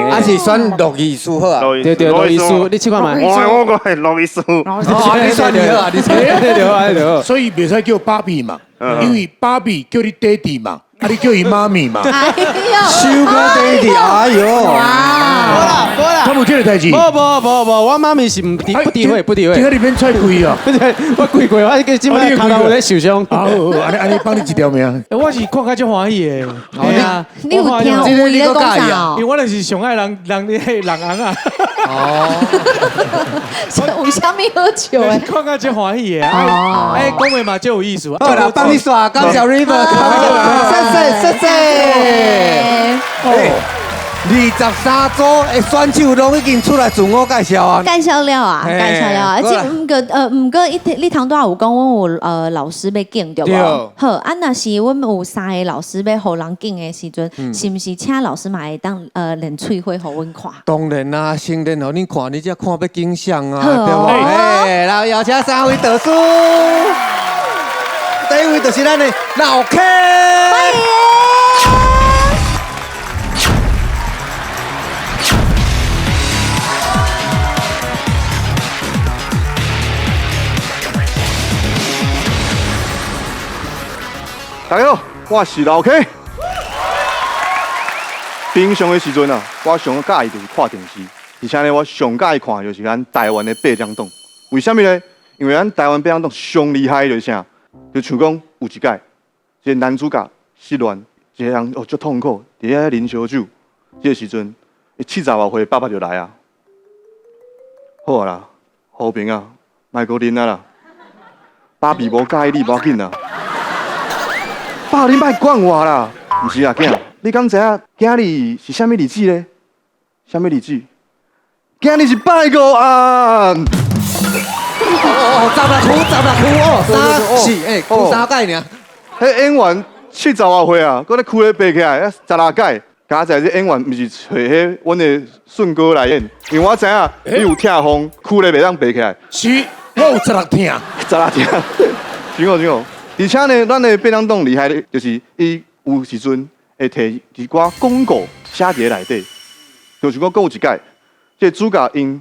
Speaker 6: 啊是选罗艺师好啊？
Speaker 12: 对对，罗艺师，你试看觅。
Speaker 8: 我讲系罗艺师。
Speaker 6: 你选你好啊，你选
Speaker 12: 对对对。
Speaker 10: 所以袂使叫芭比嘛，因为芭比叫你爹地嘛。啊！你叫伊妈咪嘛？
Speaker 2: 哎呦，
Speaker 6: 收个爹地，哎呦！
Speaker 12: 哇！无啦，无啦，
Speaker 10: 他无这个代志。
Speaker 12: 无无无无，我妈咪是毋伫不伫会不伫会。
Speaker 10: 今仔日免揣开啊！
Speaker 12: 我开过，我这摆跤头有咧受伤。
Speaker 10: 好，按呢按呢，放你一条命。
Speaker 1: 我是看甲足欢喜的。
Speaker 2: 对啊，你有听有伊咧讲啥？
Speaker 1: 因为我就是上爱人人咧人翁啊。
Speaker 2: 哦。有啥物好笑的？
Speaker 1: 看甲足欢喜的。哦。哎，讲话嘛足有意思。
Speaker 6: 好啦，放你煞，感谢 River。谢谢谢谢。23组的选手拢已经出来自我介绍啊！
Speaker 2: 介绍了啊，介绍了啊！而且毋过毋过你头拄仔有讲，阮有老师欲敬对无？好，啊，若是阮有三个老师欲予人敬的时阵，是毋是请老师嘛会当练喙花予阮看？
Speaker 6: 当然啦，先练予恁看，你才看欲敬啥啊，对无？哎，来邀请三位导师，第一位就是咱的老 K。
Speaker 2: 欢迎。
Speaker 8: 大家好，我是老 K。平常的时阵啊，我上喜欢就是看电视，而且呢，我上喜欢看就是咱台湾的八点档。为什么呢？因为咱台湾八点档上厉害就是啥？就像讲有一届，这个男主角失恋，一个人哦足痛苦，伫遐啉烧酒。这个时阵，伊70外岁爸爸就来啊。好啊啦，和平啊，莫阁啉啊啦。芭比无佮意你，无要紧啦。爸，你莫管我啦！毋是啊，囝，你敢知影今日是啥物日子咧？啥物日子？今日是拜五啊！
Speaker 6: 哦，16箍，16箍哦，三四，欸，箍三届尔。
Speaker 8: 彼演员70外岁啊，阁咧哭咧爬起来，16届，佳哉这演员毋是揣彼阮的顺哥来演，因为我知影你有痛风，躯咧袂当爬起来。
Speaker 10: 是，我有十六疼。
Speaker 8: 16疼。真好真好。而且呢，咱的变当厉害的，就是伊有时阵会提一寡广告写伫咧内底，就是讲阁有一摆，这个主角𪜶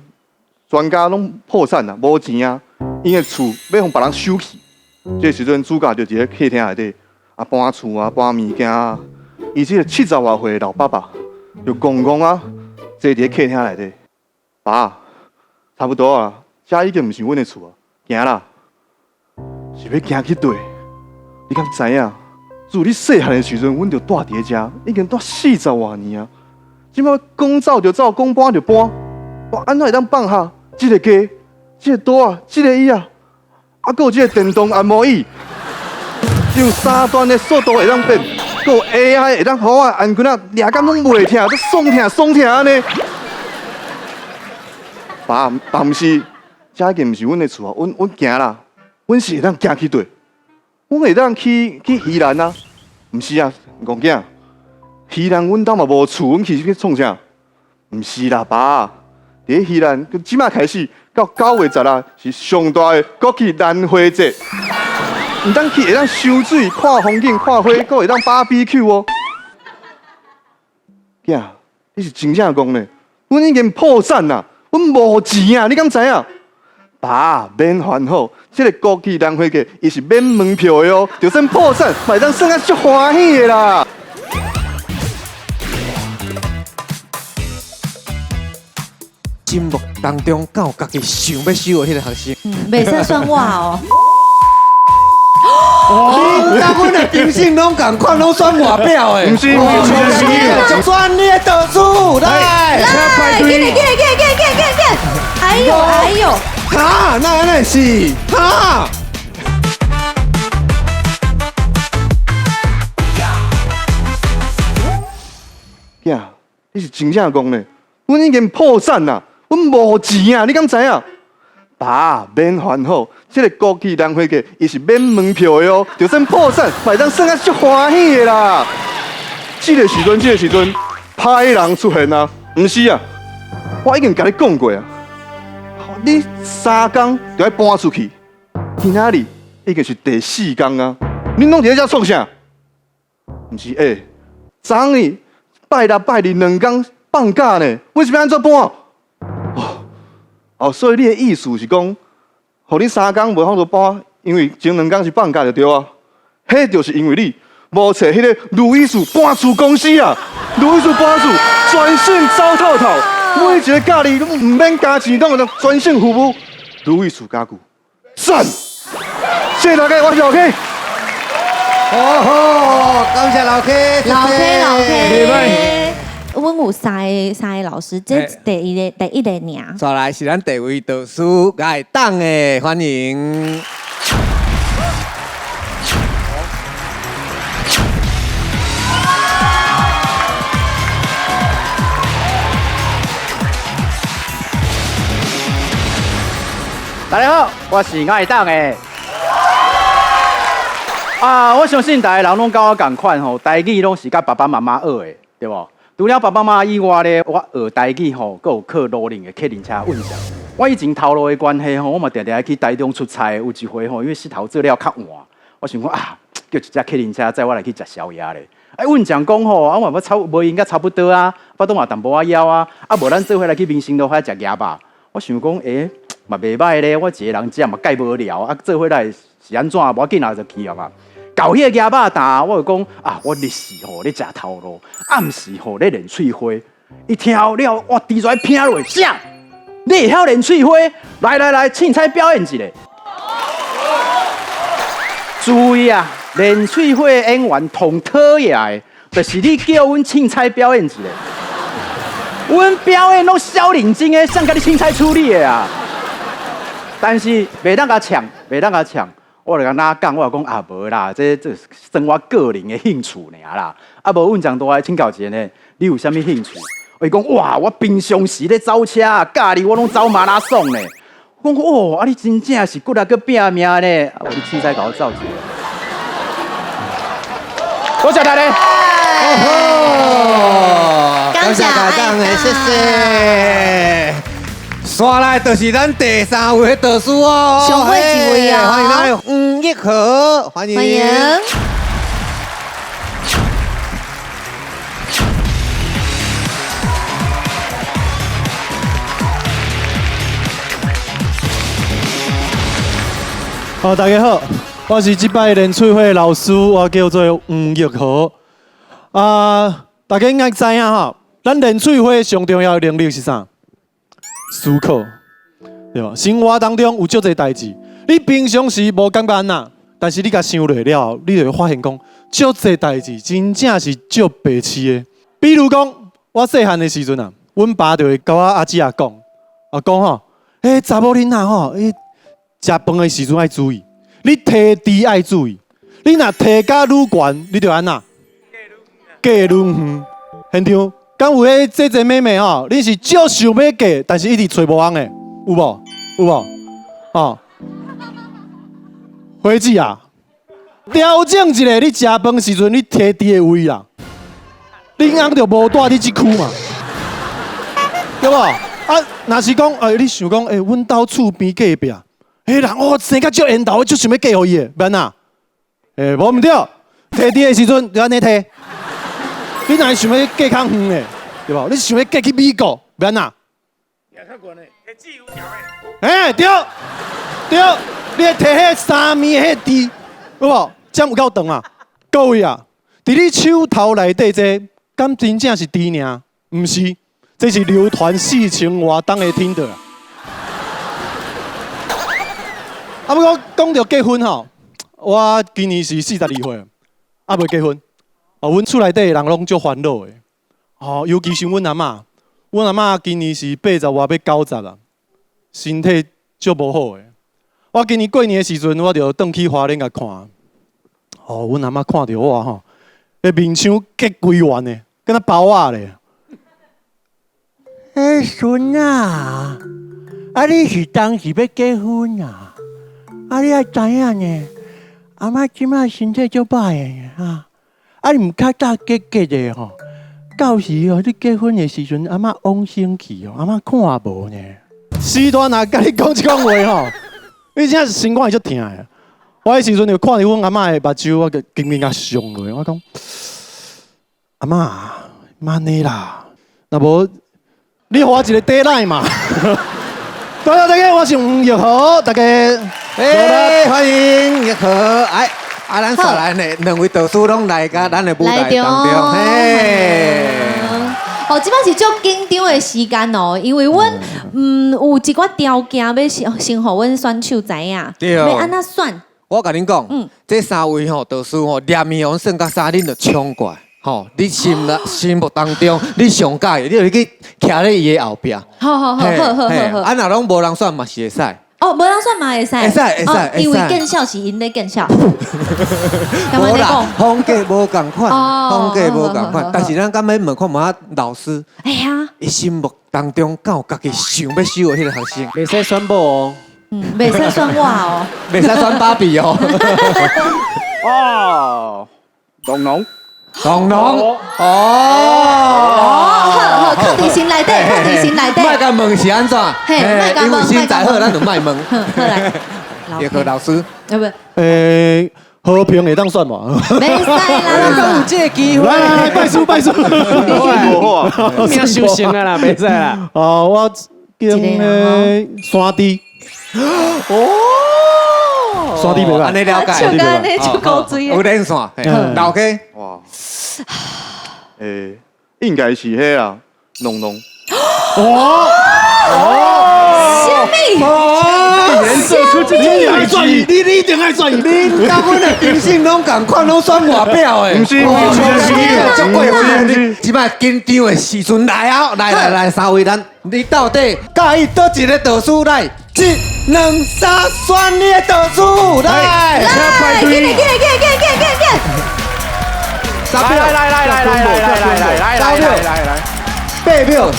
Speaker 8: 全家拢破产啦，无钱啊，𪜶的厝欲予别人收去，这个时阵主角就伫咧客厅内底啊搬厝啊搬物件啊，伊这个70外岁的老爸爸就戆戆啊坐伫咧客厅内底，爸，差不多啊，这已经毋是阮的厝啊，行啦，是欲行去佗？你敢知影？自你细汉的时阵，阮就蹛伫咧遮，已经蹛40外年啊。这摆讲走就走，讲搬就搬，我按怎会当放下这个家、这个桌仔、这个椅仔，啊，阁有这个电动按摩椅，有3段的速度会当变，阁有 AI 会当予我按棍仔掠到拢袂疼，都爽疼爽疼按呢。爸，爸毋是，这已经毋是阮的厝啊，阮行啦，阮是会当行去佗？阮会当去宜兰啊？毋是啊，戆囝，宜兰阮兜嘛无厝，阮去去创啥？毋是啦，爸，伫咧宜兰，这马开始到9月10日是上大的国际兰花节，毋当去会当收水、看风景、看花，阁会当BBQ哦。囝，你是真正戆呢？阮已经破产啦，阮无钱啊，你敢知影？爸，免烦恼，这个国际兰花节伊是免门票的哦，就算破产，嘛会当算啊足欢喜的啦。
Speaker 6: 节目当中，敢有家己想欲收的彼个学生？
Speaker 2: 袂使算我哦。
Speaker 6: 你佮阮的评审拢仝款，拢选外表的。
Speaker 8: 毋是，毋是，
Speaker 6: 专业导师来，
Speaker 2: 来，进来，进来，进来，进来，进来，进来！哎呦，哎呦！
Speaker 6: 哈，那按呢是哈。
Speaker 8: 囝，你是真正戆呢？阮已经破产啦，阮无钱啊，你敢知影？爸，免烦恼，这个国际兰花节伊是免门票的哦，就算破产，嘛会当算啊足欢喜的啦。这个时阵，歹人出现啊，毋是啊，我已经共你讲过啊，你3工就爱搬出去，今仔日已经是第4工啊，你拢伫咧遮创啥？毋是欸，昨昏拜六拜日2工放假呢，为什么按怎搬？哦，所以你的意思是讲，予你3工无法度搬，因为前2工是放假就对啊。彼就是因为你无揣彼个卢医师搬厝公司啊，卢医师搬厝专线走透透，每一个假日拢毋免加钱，拢会当专线服务。卢医师家具，赞！谢谢大家，我是老 K。
Speaker 6: 哦吼，感谢老 K，
Speaker 2: 老 K，老 K。阮有三个老师，这第一个尔。
Speaker 6: 再来是咱第二位导师爱党的，欢迎。
Speaker 7: 大家好，我是爱党的。啊，我相信大家人拢佮我仝款吼，台语拢是佮爸爸妈妈学的，对无？除了爸爸妈妈以外咧，我学台语吼，阁有靠路宁的客运车运送。我以前头路的关系吼，我嘛定定爱去台中出差。有一回吼，因为膝头做了较晚，我想讲啊，叫一只客运车载我来去食宵夜咧。哎，阮讲讲吼，啊，我嘛无闲甲差不多啊，腹肚嘛淡薄仔枵啊，啊，无咱做伙来去民生路遐食鸭肉。我想讲，欸，嘛袂歹咧，我一个人食嘛盖无聊，啊，做伙来是按怎？无要紧啊，就去啊嘛。到彼个鸭肉摊，我就讲啊，我日时吼咧食头路，暗时吼咧练喙花。伊听了，我猪仔拼落，啥？你会晓练喙花？来来来，凊彩表演一下。注意啊，练喙花演员上讨厌的，就是你叫阮凊彩表演一下。阮表演拢小认真的，谁共你凊彩处理的啊？但是袂当共呛，袂当共呛。我就共他讲，我就讲啊，无啦，这算我个人的兴趣尔啦。啊，无阮长大来请教一下呢，你有啥物兴趣？伊讲哇，我平常时咧走车，假日我拢走马拉松呢。我讲哦，啊你真正是骨力阁拼命呢。啊，你凊彩共我走一下。多谢大家。
Speaker 6: 感谢大家，谢谢。刷来就是咱第三位的导师哦，
Speaker 2: 上尾一位哦，
Speaker 6: 欢迎咱的黄玉和，欢迎。
Speaker 2: 欢迎。
Speaker 9: 好，大家好，我是这摆练喙花老师，我叫做黄玉和。啊，大家应该知影吼，咱练喙花上重要的能力是啥？思考，对吧？生活当中有足济代志，你平常时无感觉按怎，但是你共想落了后，你就会发现讲，足济代志真正是足白痴的。比如讲，我细汉的时阵啊，阮爸就会共我阿姊仔讲，啊讲吼，欸查某囡仔吼，欸食饭的时阵爱注意，你提箸爱注意，你若提甲愈悬，你就按怎？嫁愈远。现场敢有彼姐姐妹妹吼，你是足想欲嫁，但是一直揣无翁的，有无？有无？哦，花子啊，调整一下你食饭时阵你提箸的位啦，恁翁就无住你这区嘛，对无？啊，若是讲，欸，你想讲，欸，阮兜厝边隔壁，彼人哦生甲足缘投，我足想欲嫁予伊的，欲按怎？欸，无毋对，提箸的时阵就按呢提。你若是想欲嫁较远的，对无？你想欲嫁去美国，欲按怎？欸，对，对，你会提彼三米的彼箸，有无？这样有够长啊！各位啊，伫你手头内底这，敢真正是猪尔？毋是，这是流传4000外档的听的。啊，不过讲到结婚吼，我今年是42岁，犹未结婚。哦，阮厝内底的人拢足烦恼的。哦，尤其是阮阿嬷，阮阿嬷今年是80外欲90啦，身体足无好的。我今年过年的时阵，我就转去花莲共看。哦，阮阿嬷看著我吼，彼面相结规圆的，敢若包仔咧。
Speaker 11: 欸，孙啊，啊你是当时欲结婚啊？啊你爱知影呢，阿嬷这摆身体足歹的啊。啊！你毋较早结结的吼，到时哦，你结婚的时阵，阿嬷往生去哦，阿嬷看无呢。
Speaker 9: 时段若共你讲这款话吼，你真正心肝会足疼的。我彼时阵就看著阮阿嬷的目睭，我就紧紧共伤落。我讲，阿嬷，莫按呢啦，若无你予我一个 deadline 嘛。多谢大家，我是黄玉和，大家，
Speaker 6: 欸，欢迎玉和，哎。啊，咱煞来呢，两位导师拢来到咱的舞台当中，嘿。
Speaker 2: 哦，这摆是足紧张的时间哦，因为阮有一寡条件欲先予阮选手知影，欲按怎选？
Speaker 6: 我共恁讲，这三位吼导师吼，连面予算甲啥，恁就冲过来，吼，你心心目当中，你上喜欢的，你就去徛咧伊的后壁。
Speaker 2: 好好好好好好。
Speaker 6: 啊，若拢无人选嘛是会使。
Speaker 2: 哦，无人选嘛会使，
Speaker 6: 会使会使，
Speaker 2: 因为见笑是𪜶咧见笑。
Speaker 6: 无啦，风格无仝款，风格无仝款。但是咱敢欲问看觅老师，
Speaker 2: 哎呀，
Speaker 6: 伊心目当中敢有家己想欲收的彼个学生？
Speaker 12: 袂使选某哦，
Speaker 2: 袂使选我哦，
Speaker 6: 袂使选芭比哦。
Speaker 7: 哦，龙龙。
Speaker 6: 龙龙哦，
Speaker 2: 好好，放伫心内底，放伫心内底。
Speaker 6: 莫共问是按怎？
Speaker 2: 嘿，莫共问，
Speaker 6: 因为心在好，咱就莫问。
Speaker 2: 好来，
Speaker 6: 玉和老师，
Speaker 2: 要不？
Speaker 9: 欸，和平会当选无？
Speaker 2: 袂使啦，
Speaker 12: 阁有这个机会。
Speaker 9: 来来来，拜师拜师。
Speaker 12: 命收成啊啦，袂使啦。
Speaker 9: 哦，我拣个山猪。
Speaker 6: 哦。
Speaker 9: 山猪袂歹，
Speaker 6: 按呢了解，有连线，老家，
Speaker 8: 哇，欸，应该是彼啦，龙龙。
Speaker 9: 哦，
Speaker 2: 啥物？
Speaker 8: 颜色出这
Speaker 9: 你爱选伊，你一定爱选伊。
Speaker 6: 恁佮阮的评审拢仝款，拢选外表的，
Speaker 8: 毋是，毋是，
Speaker 6: 足过分。这摆紧张的时阵来啊！来来来，三位咱，你到底佮意佗一个导师来？一、两、三，选你的导师来！
Speaker 2: 来，进来，进来，进来，进来，进来，
Speaker 6: 来！
Speaker 7: 来来来来来来来来来来来，
Speaker 6: 8秒、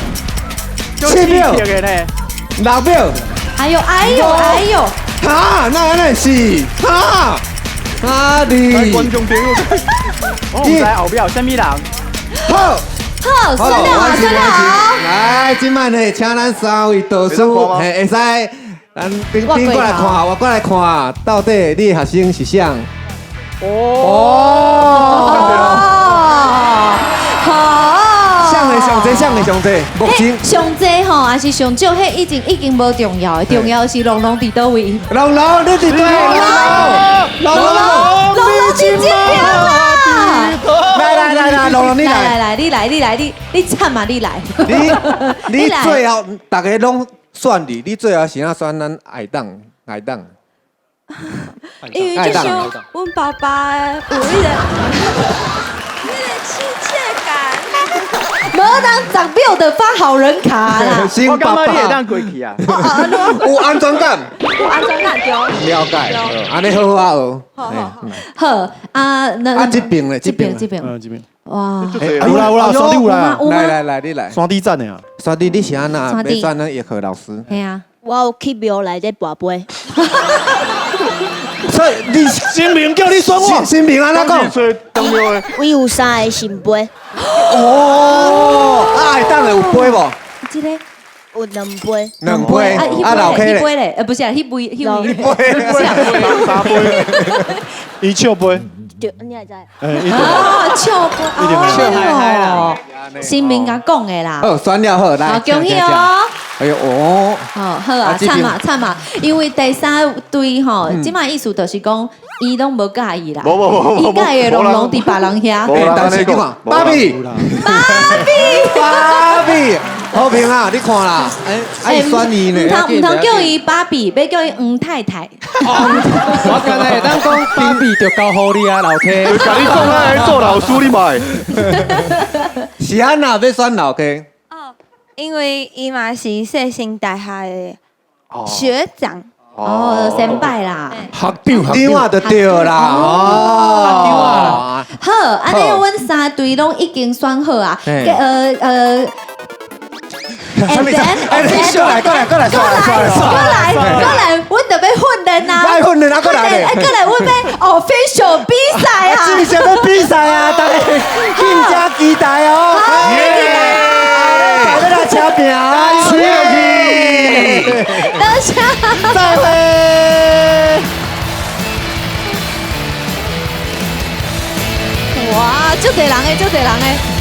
Speaker 6: 7秒、6秒。
Speaker 2: 哎呦哎呦哎呦！
Speaker 6: 哈，那按呢是哈，啊你。
Speaker 7: 观众朋友，我毋知后壁有啥物人。
Speaker 6: 好，
Speaker 2: 好，选了啊，选了啊。
Speaker 6: 来，这摆呢，请咱三位导师，嘿，会使，咱顶顶过来看，我过来看，到底你的学生是啥？哦，
Speaker 2: 好，
Speaker 6: 啥的上济，啥的上济，目前
Speaker 2: 上济吼，还是上少？彼已经无重要，重要是龙龙伫佗位？
Speaker 6: 龙龙，你伫佗？龙龙，
Speaker 2: 龙龙伫这边啦！
Speaker 6: 来来来来，龙龙你来，
Speaker 2: 来来，你来你来你你惨嘛你来，
Speaker 6: 你最后大家拢选你，你最后是按怎选咱爱党爱党？
Speaker 15: 因为就像阮爸爸有彼个亲切感。
Speaker 2: 无人十秒就发好人卡啦。
Speaker 6: 我
Speaker 7: 感觉你会当过去啊。
Speaker 6: 有安全感。
Speaker 15: 有安全感对。
Speaker 6: 了解，按呢好好啊学。
Speaker 15: 好好
Speaker 2: 好啊，那
Speaker 6: 啊这边咧，这边
Speaker 2: 这边，
Speaker 9: 这边。
Speaker 2: 哇！
Speaker 9: 有啦有啦，山顶有啦。
Speaker 6: 来来来，你来。
Speaker 9: 山顶站的啊。
Speaker 6: 山顶你是按怎？欲选咱叶和老师。
Speaker 2: 系啊。
Speaker 16: 我有去庙内底跋杯。
Speaker 6: 所以你
Speaker 9: 神明叫你选我，
Speaker 6: 神明按怎讲？
Speaker 16: 我有三个圣杯。
Speaker 6: 哦，啊，会当的有杯无？
Speaker 2: 这个
Speaker 16: 有两杯。
Speaker 6: 两杯。啊，老客
Speaker 2: 咧？杯咧？不是啊，彼杯，彼杯。
Speaker 9: 三杯。伊笑杯。
Speaker 16: 对，你也知。
Speaker 2: 哦，笑杯，哦，神明共讲的啦。
Speaker 6: 好，选了好，来。
Speaker 2: 好，恭喜哦。
Speaker 6: 哎呦哦。
Speaker 2: 好，好啊，惨嘛惨嘛，因为第三队吼，这摆意思就是讲，伊拢无佮意啦。
Speaker 8: 无无无
Speaker 2: 伊佮意的拢拢伫别人遐。
Speaker 6: 但是你看，芭比，
Speaker 2: 芭比，
Speaker 6: 芭比，和平啊，你看啦，哎，选伊呢？
Speaker 2: 毋通叫伊芭比，欲叫伊黄太太。
Speaker 12: 我敢若会当讲芭比就交予你啊，老客。
Speaker 8: 共你讲，咱来做老师，你嘛会。
Speaker 6: 是按怎欲选老客？
Speaker 15: 因为伊嘛是世新大学的学长。
Speaker 2: 哦，先辈啦。
Speaker 10: 学长，
Speaker 6: 学长就对啦。哦，
Speaker 2: 好，按呢，阮三队拢已经选好啊。
Speaker 6: 什么？哎，过来，过来，过来，过来，
Speaker 2: 过来，过来，阮就欲训练啊！
Speaker 6: 来训练啊！过来，
Speaker 2: 哎，过来，阮欲 official 比赛啊！
Speaker 6: 正式欲比赛啊！大家敬请期待哦！
Speaker 2: 好，期待！
Speaker 6: 大家来车拼啊！吹落去！
Speaker 2: 多谢，
Speaker 6: 再会。
Speaker 2: 哇，足济人的，足济人的。